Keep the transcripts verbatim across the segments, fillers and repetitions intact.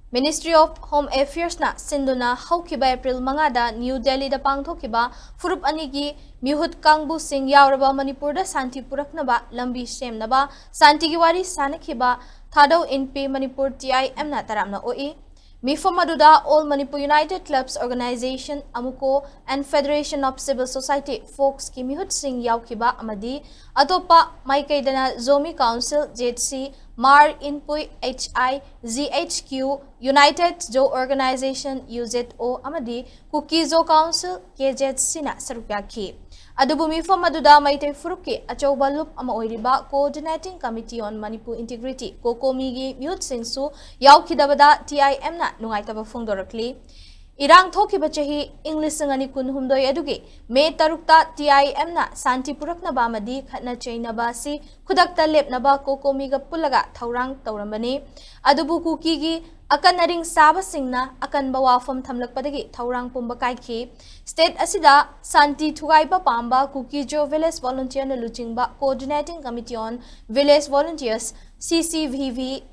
Ministry of Home Affairs ꯅ ꯁꯤꯟꯗꯨꯅ ꯍꯧꯈꯤꯕ ꯑꯦꯄ꯭ꯔꯤꯜ ꯃꯉꯥꯗ ꯅ꯭ꯌꯨ ꯗꯦꯜꯂꯤꯗ ꯄꯥꯡꯊꯣꯛꯈꯤꯕ ꯐꯨꯔꯨꯞ ꯑꯅꯤꯒꯤ ꯃꯤꯍꯨꯠ ꯀꯥꯡꯕꯨꯁꯤꯡ ꯌꯥꯎꯔꯕ ꯃꯅꯤꯄꯨꯔꯗ ꯁꯥꯟꯇꯤ ꯄꯨꯔꯛꯅꯕ ꯂꯝꯕꯤ ꯁꯦꯝꯅꯕ ꯁꯥꯟꯇꯤꯒꯤ ꯋꯥꯔꯤ ꯁꯥꯅꯈꯤꯕ ꯊꯥꯗꯧ ꯏꯟꯄꯦ ꯃꯅꯤꯄꯨꯔ T I M ꯅ ꯇꯔꯥꯝꯅ ꯑꯣꯛꯏ꯫ ꯃꯤꯐꯝ ꯑꯗꯨꯗ All Manipur United Clubs Organisation, AMUCO, and Federation of Civil Society, FOCS ꯀꯤ ꯃꯤꯍꯨꯠꯁꯤꯡ ꯌꯥꯎꯈꯤꯕ ꯑꯃꯗꯤ ꯑꯇꯣꯞꯄ ꯃꯥꯏꯀꯩꯗꯅ Zomi Council, ZC, Mar Inpui, H I, G H Q, United Zo Organisation, U Z O, ꯑꯃꯗꯤ Kuki Zo Council, K Z C ꯅ ꯁꯔꯨꯛ ꯌꯥꯈꯤ꯫ ꯑꯗꯨꯕꯨ ꯃꯤꯐꯝ ꯑꯗꯨꯗ ꯃꯩꯇꯩ ꯐꯨꯔꯨꯞꯀꯤ ꯑꯆꯧꯕ ꯂꯨꯞ ꯑꯃ ꯑꯣꯏꯔꯤꯕ Coordinating Committee on Manipur Integrity, COCOMI ꯒꯤ ꯃꯤꯍꯨꯠꯁꯤꯡꯁꯨ ꯌꯥꯎꯈꯤꯗꯕꯗ T I M ꯅ ꯅꯨꯡꯉꯥꯏꯇꯕ ꯐꯣꯡꯗꯣꯔꯛꯂꯤ꯫ ꯏꯔꯥꯡ ꯊꯣꯛꯈꯤꯕ ꯆꯍꯤ ꯏꯪ ꯂꯤꯁꯤꯡ ꯑꯅꯤ ꯀꯨꯟꯍꯨꯝꯗꯣꯏ ꯑꯗꯨꯒꯤ ꯃꯦ ꯇꯔꯨꯛꯇ T I M ꯅ ꯁꯥꯟꯇꯤ ꯄꯨꯔꯛꯅꯕ ꯑꯃꯗꯤ ꯈꯠꯅ ꯆꯩꯅꯕ ꯑꯁꯤ ꯈꯨꯗꯛꯇ ꯂꯦꯞꯅꯕ COCOMI ꯒ ꯄꯨꯜꯂꯒ ꯊꯧꯔꯥꯡ ꯇꯧꯔꯝꯕꯅꯤ꯫ ꯑꯗꯨꯕꯨ ꯀꯨꯀꯤꯒꯤ ꯑꯀꯟ ꯑꯔꯤꯡ ꯆꯥꯕꯁꯤꯡꯅ ꯑꯀꯟꯕ ꯋꯥꯐꯝ ꯊꯝꯂꯛꯄꯗꯒꯤ ꯊꯧꯔꯥꯡ ꯄꯨꯝꯕ ꯀꯥꯏꯈꯤ꯫ State ꯑꯁꯤꯗ ꯁꯥꯟꯇꯤ ꯊꯨꯒꯥꯏꯕ ꯄꯥꯝꯕ Kuki Zo Village Volunteer ꯅ ꯂꯨꯆꯤꯡꯕ Coordinating Committee on Village Volunteers, C C V V,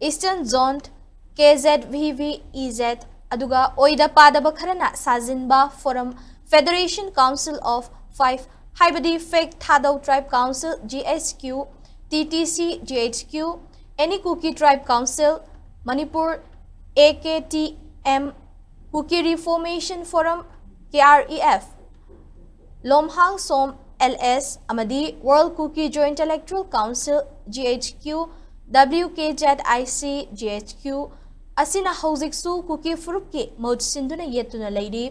Eastern Zone, K Z V V E Z, ꯑꯗꯨꯒ ꯑꯣꯏꯗ ꯄꯥꯗꯕ ꯈꯔꯅ ꯁꯥꯖꯤꯟꯕ Forum, Federation Council of Five, ꯍꯥꯏꯕꯗꯤ Fake Thadou Tribe Council, G H Q, T T C, G H Q, Any Kuki Tribe Council, Manipur, A K T M, Kuki Reformation Forum, K R E F, Lomhang Som, L S, ꯑꯃꯗꯤ World Kuki Zo Intellectual Council, G H Q, W K Z I C, G H Q, ꯑꯁꯤꯅ ꯍꯧꯖꯤꯛꯁꯨ ꯀꯨꯀꯤ ꯐꯨꯔꯨꯞꯀꯤ ꯃꯍꯨꯠ ꯁꯤꯟꯗꯨꯅ ꯌꯦꯠꯇꯨꯅ ꯂꯩꯔꯤ꯫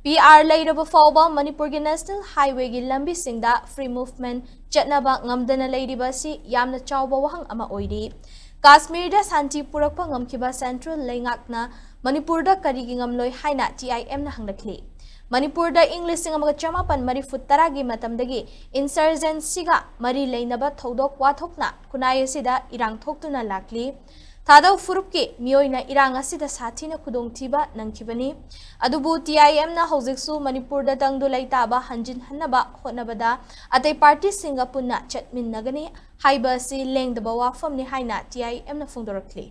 P R ꯂꯩꯔꯕ ꯐꯥꯎꯕ ꯃꯅꯤꯄꯨꯔꯒꯤ National Highway ꯒꯤ ꯂꯝꯕꯤꯁꯤꯡꯗ free movement ꯆꯠꯅꯕ ꯉꯝꯗꯅ ꯂꯩꯔꯤꯕ ꯑꯁꯤ ꯌꯥꯝꯅ ꯆꯥꯎꯕ ꯋꯥꯍꯪ ꯑꯃ ꯑꯣꯏꯔꯤ꯫ ꯀꯥꯁꯃꯤꯔꯗ ꯁꯥꯟꯇꯤ ꯄꯨꯔꯛꯄ ꯉꯝꯈꯤꯕ Central ꯂꯩꯉꯥꯛꯅ ꯃꯅꯤꯄꯨꯔꯗ ꯀꯔꯤꯒꯤ ꯉꯝꯂꯣꯏ ꯍꯥꯏꯅ T I M ꯅ ꯍꯪꯂꯛꯂꯤ꯫ ꯃꯅꯤꯄꯨꯔꯗ ꯏꯪ ꯂꯤꯁꯤꯡ ꯑꯃꯒ ꯆꯃꯥꯄꯟ ꯃꯔꯤꯐꯨ ꯇꯔꯥꯒꯤ ꯃꯇꯝꯗꯒꯤ insurgency ꯒ ꯃꯔꯤ ꯂꯩꯅꯕ ꯊꯧꯗꯣꯛ ꯋꯥꯊꯣꯛꯅ ꯈꯨꯟꯅꯥꯏ ꯑꯁꯤꯗ ꯏꯔꯥꯡ ꯊꯣꯛꯇꯨꯅ ꯂꯥꯛꯂꯤ꯫ ꯊꯥꯗꯧ ꯐꯨꯔꯨꯞꯀꯤ ꯃꯤꯑꯣꯏꯅ ꯏꯔꯥꯡ ꯑꯁꯤꯗ ꯁꯥꯊꯤꯅ ꯈꯨꯗꯣꯡꯊꯤꯕ ꯅꯪꯈꯤꯕꯅꯤ꯫ ꯑꯗꯨꯕꯨ T I M ꯅ ꯍꯧꯖꯤꯛꯁꯨ ꯃꯅꯤꯄꯨꯔꯗ ꯇꯪꯗꯨ ꯂꯩꯇꯥꯕ ꯍꯟꯖꯤꯟꯍꯟꯅꯕ ꯍꯣꯠꯅꯕꯗ ꯑꯇꯩ party ꯁꯤꯡꯒ ꯄꯨꯟꯅ ꯆꯠꯃꯤꯟꯅꯒꯅꯤ ꯍꯥꯏꯕ ꯑꯁꯤ ꯂꯦꯡꯗꯕ ꯋꯥꯐꯝꯅꯤ ꯍꯥꯏꯅ T I M ꯅ ꯐꯣꯡꯗꯣꯔꯛꯂꯤ꯫